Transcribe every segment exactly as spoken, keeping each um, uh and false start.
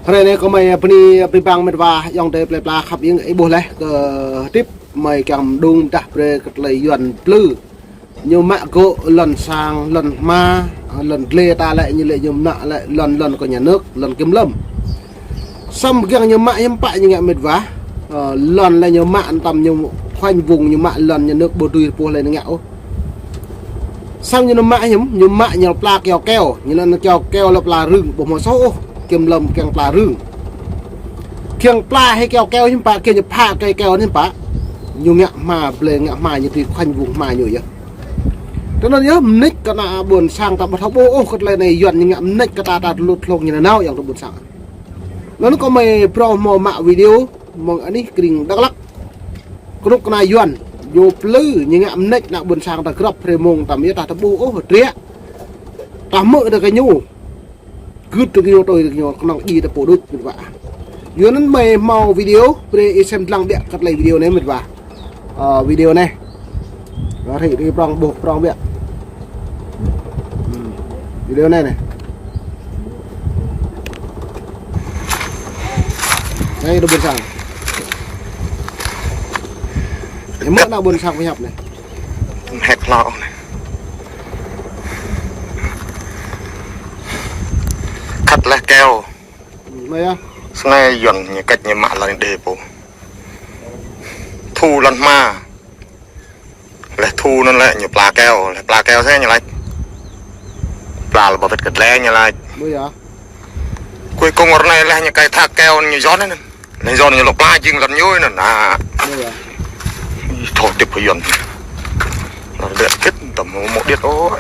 Hrơi anai kơmơi bơni abih bang met wa ayŏng adơi plơi pla khăp ing ih ƀuh laih kơ tip mơi kiăng mơđung dah brơi kơ tơlơi Yuan plư. Ñu mă gŏ lŏn sang, lŏn hma, lŏn glai ta lĕ ñu lĕ ñu mă lĕ lŏn lŏn kơ nhà nước, lŏn kiểm lâm. Samơ̆ giăng ñu mă hiư̆m pă ñu ngă met wa. Ơ, lŏn lĕ ñu mă tăm ñu khoanh vùng ñu mă lŏn nhà nước ƀu dưi pô lĕ ñu ngă ôh. Samơ̆ ñu mă hiư̆m, ñu mă ñu pla keo keo, ñu lŏn keo keo lŏn pla rưng, ƀu hmâo soh ôh, kiểm lâm kiăng pla rưng. Kiăng pla hĭ keo keo hiư̆m pă, kiăng ñu phă keo keo hiư̆m pă. Ñu ngă hma, blơi ngă hma ñu tui khoanh vùng hma ñu yơh. Tơnăn yơh mơneč kơ ană ƀôn sang ta ƀu thâo ƀuh ôh kơ tơlơi anai Yuan ñu ngă mơneč kơ ta ta tơlŭt hlŏng ñu nanao ayŏng adơi ƀôn sang. Anŭn kơmơi phrâo hmâo mă video mơ̆ng anih krĭng Dak Lak. Kơnuk kơna Yuan, ñu plư, ñu ngă mơneč ană ƀôn sang ta grăp hrơi mông ta mơ̆ ta tơƀuh ôh, hơdră. Ta hmư̆ tơ kơ ñu. Gưt tơ kơ ñu, tui tơ kơ ñu, kơnơ̆ng djai tơ pô đôč met wa. Yua anŭn mơi hmâo video, brơi ih sem lăng biă kơ tơlơi video anai met wa. Ơ, video anai. Ră rĭ rĭ prŏng ƀuh prŏng biă. Hmm. Video anai anai. Anai ană ƀôn sang. Ih hmư̆ ană ƀôn sang pơhiăp anai. Hĕt hlâo anai. Khăt laih keo. Hmm, anai yơh. Snei Yuan ñu kĕč ñu mă lŏn đê pô. Thu lŏn hma. Laih thu anŭn lĕ ñu pla keo, laih pla keo sĕ ñu laĭ. Pla lĕ ƀu wĕt kơ glai ñu laĭ. Ƀu yơh. Cuối cùng ră anai laih ñu khai thác keo ñu Yuan anŭn. Laih Yuan ñu lŏ pla jing lŏn ñu anŭn. Anai. Ƀu yơh. Ih, thâo tip kơ Yuan. Lŏn đet kĕt tăm mơ̆ điêt ôh.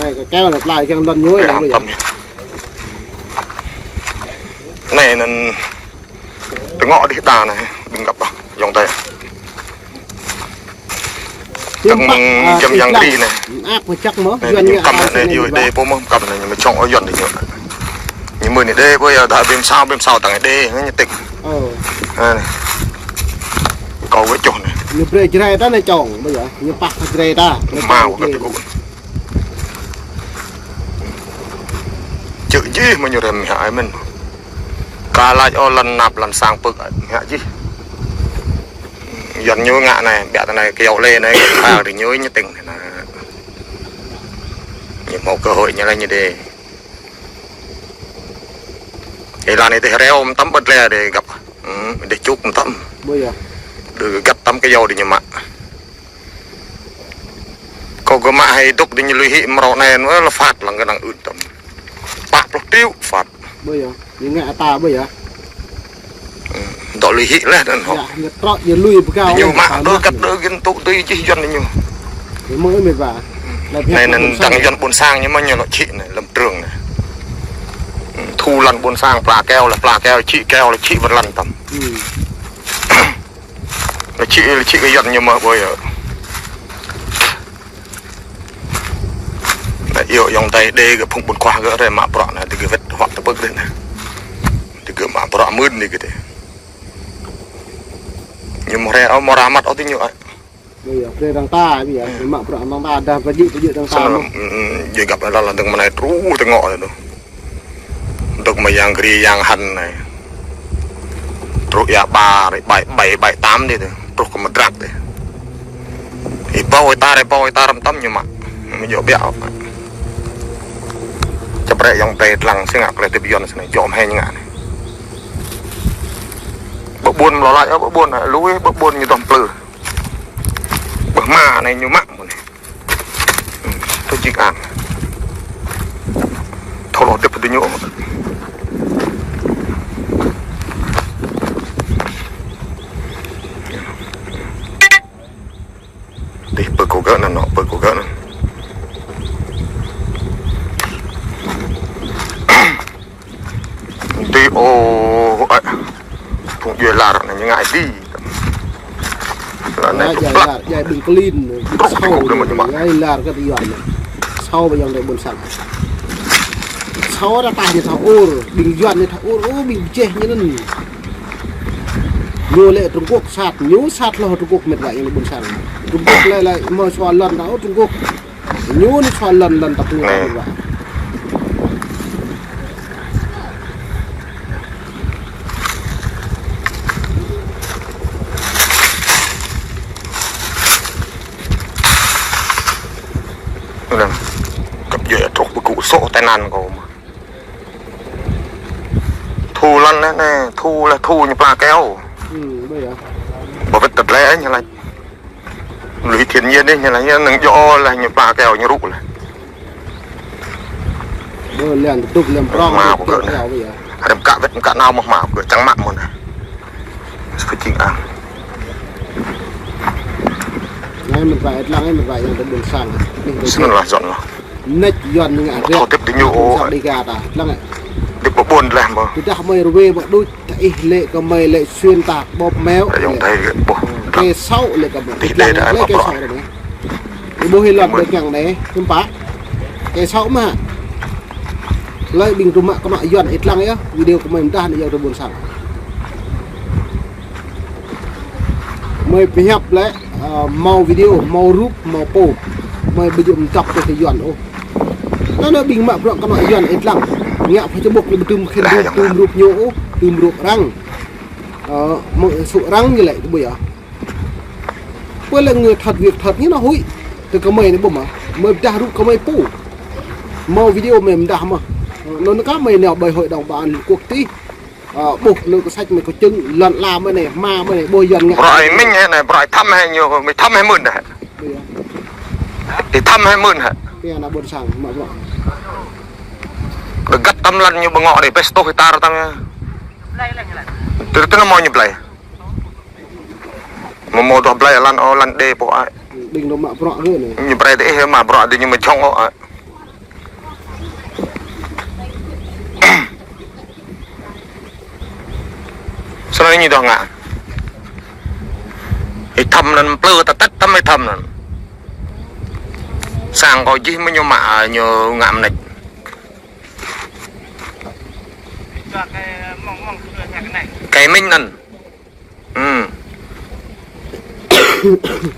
Anai kơ keo anai pla jing lŏn ñu anŭn, ƀu yơh. Anai anŭn. Tơngŏ dih đa anai, ƀing găp ƀă, ayŏng adơi. Tơ̆ng mơ̆ng jăm yang kri anai. Anai, ñu kăm anai, yua đê pô mơ̆, kăm anai, ñu mơ̆ čŏng ôh Yuan đê ñu. Ñu mơ̆ anai đê pô yơh, dah ƀing sao, ƀing sao tăng đê, ñu tĭng. Ơ. Anai. Kâo wơ̆t čuh anai. Ñu brơi Jrai ta anai čŏng, ƀu yơh, ñu pah Jrai ta. Hmâo kơ tơgŭ. Čư̆ jih mơ̆ ñu rem hă ai mơ̆n. Ka laĭ ôh lŏn anăp lŏn sang pơ̆k mă jih. Yuan ñu ngă anai, biă tơ anai kơ yâo lĕ anai, kơ tơlơi ñu ñu tĭng anai. Ñu hmâo cơ hội ñu lĕ ñu đe. Ih lăng anai tơ reo mơtam ƀơ̆t lĕ đe găp. Hmm, đe čuk mơtam. Ƀu yơh. Đe găp tăm kơ yâo đe ñu mă. Kâo gơ̆ mă hai dŏ đing ñu lui hĭ mrâo anai, anŭn lĕ phat lăng kơ năng ưn tăm. Pă pluh triu phat. Ƀu yơh, ñu ngă ta ƀu yơh. Dŏ lui hĭ laih anŭn hŏ. Yơh, ñu trŏ, ñu lui pơkao. Ñu mă đơ găt đơ gin tŭ tui jih Yuan ñu. Ñu mơ̆ met wa. Anai anŭn dăng Yuan ƀôn sang ñu mơ̆ ñu lŏ čhĭ anai, lăm trường anai. Thu lŏn ƀôn sang pla keo lĕ pla keo, čhĭ keo lĕ čhĭ wơ̆t lŏn tăm. Hmm. Lĕ čhĭ, lĕ čhĭ kơ Yuan ñu mơ̆ ƀu yơh. Anai yơh ayŏng adơi đe kơ phung ƀun kuah gơ̆ rai mă bruă anai, tơgơ̆ wĕt huă tơpơ̆k đe anai. Tơgơ̆ mă bruă mưn đe kơ đe. Ñu mơ̆ rai ôh, mơ̆ ra măt ôh tơ ñu ai. Ƀu yơh, brơi arăng ta, ƀu yơh, mă bruă arăng ta, dah pơjing, pơjing arăng ta. Snăn, mơ̆. Ơ, ơ, ơ, jing găp anai lăng dơ̆ng mơ̆ anai truh tơngŏ anai. Dŏ mơ̆ yang kri yang hăn anai. Truh ia ƀar, ƀai, ƀai, ƀai tam đe tơ. Truh kơ mơdrak đe. Ih ƀâo ih tar, ih ƀâo ih tar mơtam ñu mă. Mơ̆ djơ̆ biă. Čơprĕ ayŏng adơi lăng si ngă tơlơi tip Yuan snei djơ̆ mơ̆ hĕ ñu ngă anai. Ƀơ ƀuôn mlâo laĭ, ƀơ ƀuôn, lui ƀơ ƀuôn ñu dŏm plư. Ƀơ hma anai ñu mă mơ̆n anai. Tơ jing ang. Thâo lŏ tip tơ ñu. Dih pơ kơ gơ̆ anŭn, nŏ pơ kơ gơ̆ anŭn. Dih ôh, ơ. Phung djuai lar anai ñu ngă dih. Lŏn anai djuai lar, djuai ƀing klin, ƀing sâo, djuai lar kơ djuai anai. Sâo ƀing ayŏng adơi ƀôn sang. Sâo ră tah ñu thâo ur, ƀing Yuan ñu thâo ur, ơ, ƀing pơjeh ñu anŭn. Ñu lĕ Trung Quốc sat, ñu sat hloh Trung Quốc met wa ayŏng adơi ƀôn sang. Trung Quốc lĕ lĕ mơ̆ sua lŏn ta ôh Trung Quốc. Ñu anai sua lŏn lŏn ta pơ̆ng met wa. An kâo mơ̆. Thu lăn anai, anai, thu lah, thu ñu pla keo. Ừ, bây giờ. Ƀu wơ̆t tơlơi ñu laĭ. Lui thiên nhiên anai, ñu laĭ, ñu nơ̆ng djơ̆ lah, ñu pla keo, ñu rŭ lah. Bơ, lĕ tơdŭp lĕ prong, ma ñu pla keo bây giờ. Rem kă wơ̆t, kă nao mơ̆ ma, kơ čang mă mơ̆n anai. Sơ jing ah. Anai mơ̆n wai, lăng anai mơ̆n wai, yang tơ ƀôn sang. Anai, snăn lah, Yuan lah. Nĕč Yuan ngă thâo tĕp tơ ñu, ƀôn sang Đêga ta, lăng anai. Tĕp ƀôn lah mơ̆. Tơdah mơi rơwe mă đuč, ta ih lĕ kơ mơi lĕ xuyên tạc bóp méo. Ayŏng adơi, ƀuh. Kê sâu lĕ kơ mơi. Tih đê đa mă bruă. Ih ƀuh ih lŏn đơ kiăng anai, hiư̆m pă. Kê sâu mă. Hlơi ƀing tŭ mă kơnŏ Yuan ih lăng yơh, video kơ mơi mơdah anai yơh tơ ƀôn sang. Mơi pơhiăp lĕ, ơ, hmâo video, hmâo rup, hmâo pô. Mơi ƀu djơ̆ mơdăp tơ Yuan ôh. Anŭn anai ƀing mă bruă kơnŏ Yuan ih lăng. Ngă Facebook lĕ ƀu tŭm khĭn rup, tŭm rup ñu ôh, tŭm rup arăng. Ơ, mơ̆ng sŭ arăng ñu lĕ, ƀu yơh. Pơ lĕ người thật việc thật ñu nao huĭ. Tơ kơ mơi anai ƀuh mơ̆. Mơi pơdah rup kơ mơi pô. Hmâo video mơi mơdah mơ̆. Anŭn kah mơi nao ƀơi hội đồng bảo an Liên Quốc tih. Ơ, ƀuh lu kơ săč mơi kơ čưng, lŏn ala mơi anai, hma mơi anai, ƀuh Yuan ngă. Bruă ih mĭn hĕ anai, bruă ih thăm hĕ ñu, ih thăm hĕ mơ̆n hĕ. Ih thăm hĕ mơ̆n hĕ. Pia ană ƀôn sang, mă bruă. Đơ găt tăm lăn ñu ƀơ̆ng ngŏ đê, pes tuh hêtar tăm yơh. Tơ, tơ nao hmâo ñu blai. Mơ̆ hmâo tơlơi blai lăn ôh, lăn đê pô ai. Ƀing tŭ mă bruă gơ̆ anai. Ñu blai tơ ih mă bruă tơ ñu mă jhŏng ôh ai. Snăn ñu dŏ ngă. Ih thăm anŭn plư tơtăt tăm ih thăm anŭn. Sang kâo jih mơ̆ ñu mă, ñu ngă mơneč. Kơ ih mĭn anŭn. Ư.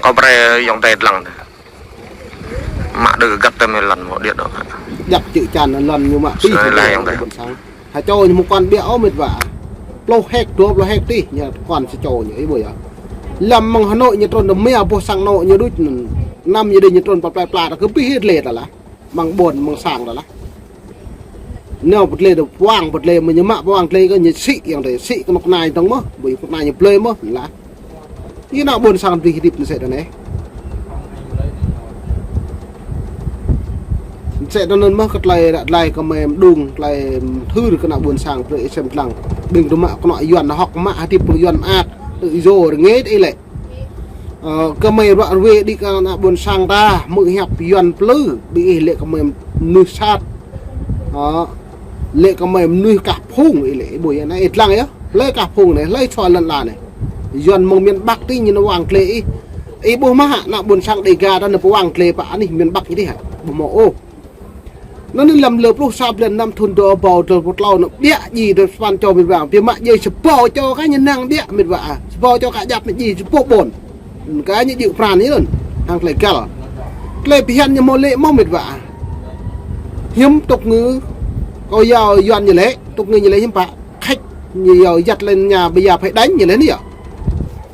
Kâo brơi ayŏng adơi lăng. Mă đơ găt tăm lăn mơ̆ điêt dŏ. Djăp čư̆ čan lăn ñu mă tih. Snăn lah ayŏng adơi. Ƀôn sang. Hơčâo ñu mơ̆ kŏn ƀiă ôh mĕt wa. Pluh héc, dua pluh héc tih, ñu kŏn hơčâo ñu, ih ƀuh yơh. Lăm mơ̆ng Hà Nội ñu trŭn tơ mia boh sang anŏ ñu đuč anŭn. Năm ñu đĭ ñu trŭn pla pla pla, kơ pih hĭ tơlơi ta lah. Mơ̆ng ƀôn, mơ̆ng sang ta lah. Nao pơdlê tơ pơwang, pơdlê mơ̆ ñu mă pơwang tơlơi kơ ñu sĭ ayŏng adơi, sĭ kơnuk kơna dơ̆ng mơ̆, ƀu kơnuk kơna ñu blơi mơ̆, lah. Ih ană ƀôn sang tui hơdip mơsĕ tơ anai. Mơsĕ tơ anŭn mơ̆ kơ tơlơi ră tơlơi kơ mơi mơđung, tơlơi mơthưr kơ ană ƀôn sang brơi ih sem lăng. Ƀing tŭ mă kơnŏ Yuan hŏk mă hơdip pơ Yuan mơak, tơ iso rơngit ih lĕ. Ơ, kơ mơi ruă rơwe đĭ kơ ană ƀôn sang ta, hmư̆ hiăp Yuan plư, ƀing ih lĕ kơ mơi mơnuih sat. Ơ, lĕ kơ mơi mơnuih kah phung ih lĕ, ih ƀuh yơh, anai ih lăng yơh, hlơi kah phung anai, hlơi sua lŏn ala anai. Yuan mơ̆ng miền Bắc tih ñu nao wang tơlơi ih. Ih ƀuh mơ̆ hă, ană ƀôn sang Đêga ta nao pơwang tơlơi pơ anih miền Bắc ñu tih hă, ƀu hmâo ôh. Anŭn anai lăm lơ pluh sa blan năm thŭn dua êbâo dua pluh klâo anŭn ƀiă djai dua păn čô mĕt wa. Biă mă djai sa êbâo čô kah ñu năng ƀiă mĕt wa. Sa êbâo čô kah djăp anai djai sa êbâo ƀôn. Kah ñu djơ̆ pran ñu anŭn. Hăng tơlơi găl. Tơlơi phiăn ñu hmâo lĕ mơ̆ mĕt wa. Hiư̆m tŭk ngư kâo yua Yuan ñu lĕ, tŭk ngư ñu lĕ hiư̆m pă. Khač ñu yua yăt lĕ ñu ƀu yua phải đánh ñu lĕ anai yơh.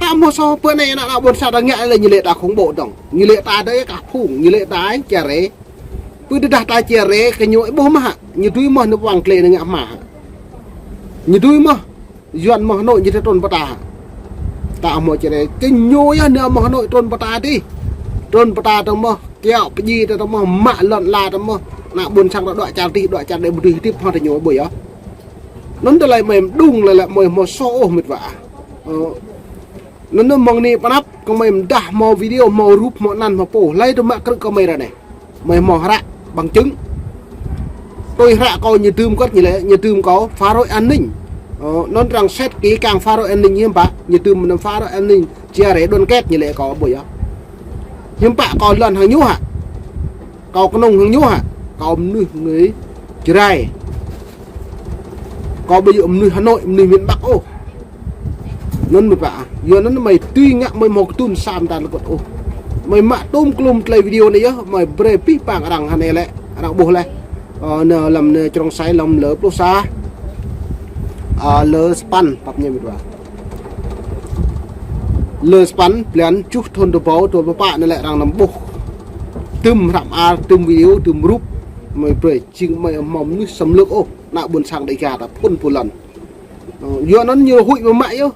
Ta hmâo soh pơ anai ană, ană ƀôn sang ta ngă lĕ ñu lĕ đa khủng bố dơ̆ng. Ñu lĕ ta dơi kah phung, ñu lĕ ta čare. Pơ tơdah ta čare kơ ñu ih ƀuh mơ̆ hă, ñu dưi mơ̆ nao pơwang tơlơi nao ngă hma hă. Ñu dưi mơ̆, Yuan mơ̆ Hà Nội ñu tơ trŭn pơ ta hă. Ta hmâo čare, tơ ñu yơh nao mơ̆ Hà Nội trŭn pơ ta tih. Trŭn pơ ta tơ mơ̆, kiaŏ pơdjai tơ mơ̆, mă lŏn ala tơ mơ̆. Ană ƀôn sang ta dŏ čar tih, dŏ čar đe ƀu dưi hơdip hŏng tơ ñu ƀuh yơh. Anŭn tơlơi mơi mơđung lĕ lĕ mơi hmâo soh ôh mĕt wa. Ơ, Anŭn anai mơ̆ng anai pơ anăp, kơ mơi mơdah hmâo video, hmâo rup, hmâo anăn, hmâo pô. Hlơi tŭ mă krư̆ kơ mơi ră anai. Mơi hmâo hră, bằng chứng. Tui hră kâo ñu dưm kơt ñu lĕ, ñu dưm kâo phá rối an ninh. Ơ, anŭn arăng set ký căng phá rối an ninh hiư̆m pă, ñu dưm anăn phá rối an ninh, chia rẽ đoàn kết ñu lĕ kâo ƀuh yơh. Hiư̆m pă kâo lŏn hăng ñu hă. Kâo kơnŭng hăng ñu hă. Kâo mơnuih người Jrai. Kâo ƀu djơ̆ mơnuih Hà Nội, mơnuih miền Bắc ôh. Anŭn mĕt wa. Yua anŭn mơi tui ngă mơi hmâo kơdŭn sa mơta lơkŭt ôh. Mơi mă tŭm klŭm tơlơi video anai yơh, mơi brơi pih pang arăng hơnai lĕ, arăng ƀuh lĕ. Ơ, anai lăm anai črông sai lăm lơ pluh sa. Ơ, lơ sapăn, pap ñu mĕt wa. Lơ sapăn, blan tơjuh thŭn dua êbâo dua pluh pă anai lĕ arăng năm ƀuh. Tŭm hră mơar, tŭm video, tŭm rup. Mơi brơi, jing mơi hmâo mơnuih xâm lược ôh, ană ƀôn sang Đêga ta phŭn pô lŏn. Ơ, yua anŭn ñu huĭ mă mă yơh.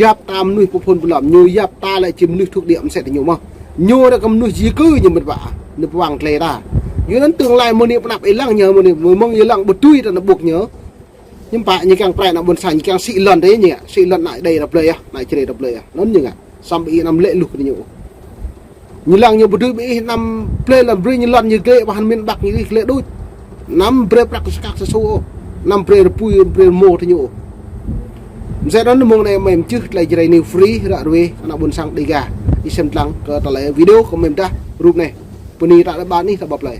Yap ta mơnuih pô phŭn pô lŏn, ñu yap ta lĕ či mơnuih thuộc địa mơsĕt ñu mơ̆. Ñu ră kơ mơnuih di cư ñu mơ̆n ƀă, ñu pơwang glai ta. Yua anŭn tương lai mơ̆ ñu pơnăp ih lăng ñu, mơ̆ ñu mơ̆ng ih lăng ƀu dưi ta nao ƀuh ñu. Hiư̆m pă ñu kiăng prai ană ƀôn sang, ñu kiăng sĭ lŏn tơ ñu ngă, sĭ lŏn ană Đê ta blơi yơh, ană Jrai ta blơi yơh. Anŭn ñu ngă, samơ̆ ih anăm lĕ luh kơ ñu. Ñu lăng ñu ƀu dưi ƀing ih anăm blơi lŏn, brơi ñu lŏn ñu glai, ƀah min ƀăk ñu glai đôč. Anăm brơi prăk sa kăk sa su ôh. Anăm brơi rơpui, brơi rơmô tơ ñu ôh. Mơsĕ anŭn mơ̆ng anai mơi mơčih tơlơi Jrai News Free ră ruai ană ƀôn sang Đêga. Ih sem lăng kơ tơlơi video kơ mơi mơdah rup anai. Bơni ta lĕ ƀă anih ta ƀăp lơi.